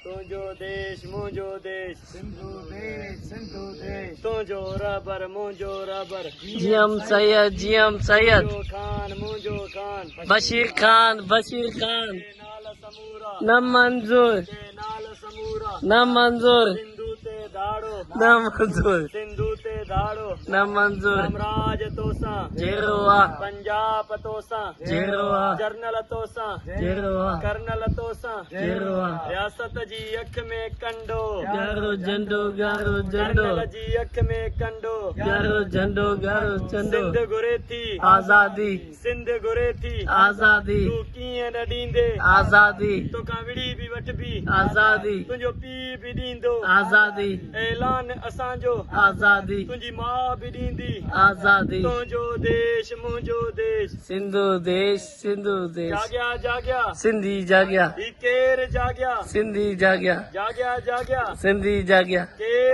تنهنجو ديش منهنجو ديش، سنڌو ديش سنڌو ديش، تنهنجو رهبر منهنجو رهبر، جي ايم سيد جي ايم سيد، تنهنجو خان منهنجو خان، بشير خان بشير خان، ڪينال سمورا، نه منظور ڪينال سمورا، نه منظور، سنڌو تي ڌاڙو، نه منظور، سنڌو تي ڌاڙو، نه منظور، سامراج توسان جهڙو آ، پنجاب توسان، جهڙو آ، جرنل توسان، جهڙو آ، ڪرنل توسان، جهڙو آ، رياست جي اک ۾ ڪنڊو، ڳاڙهو جهنڊو ڳاڙهو جهنڊو، ڪرنل جي اک ۾ ڪنڊو، ڳاڙهو جهنڊو ڳاڙهو جهنڊو، سنڌ گهري ٿي آزادي، سنڌ گهري ٿي آزادي، تون ڪيئن نه ڏيندي، آزادي، توکان وڙهي به وٺبي، آزادي، تنهنجو پيء به ڏيندو، آزادي، اعلان اسان جو، آزادي، تنهنجي ماء به ڏيندي، آزادي، تنهنجو ديش منهنجو ديش، سنڌو ديش سنڌو ديش، جاڳيا جاڳيا سنڌي جاڳيا، هي ڪير جاڳيا، سنڌي جاڳيا، جاڳيا جاڳيا سنڌي جاڳيا، ڪير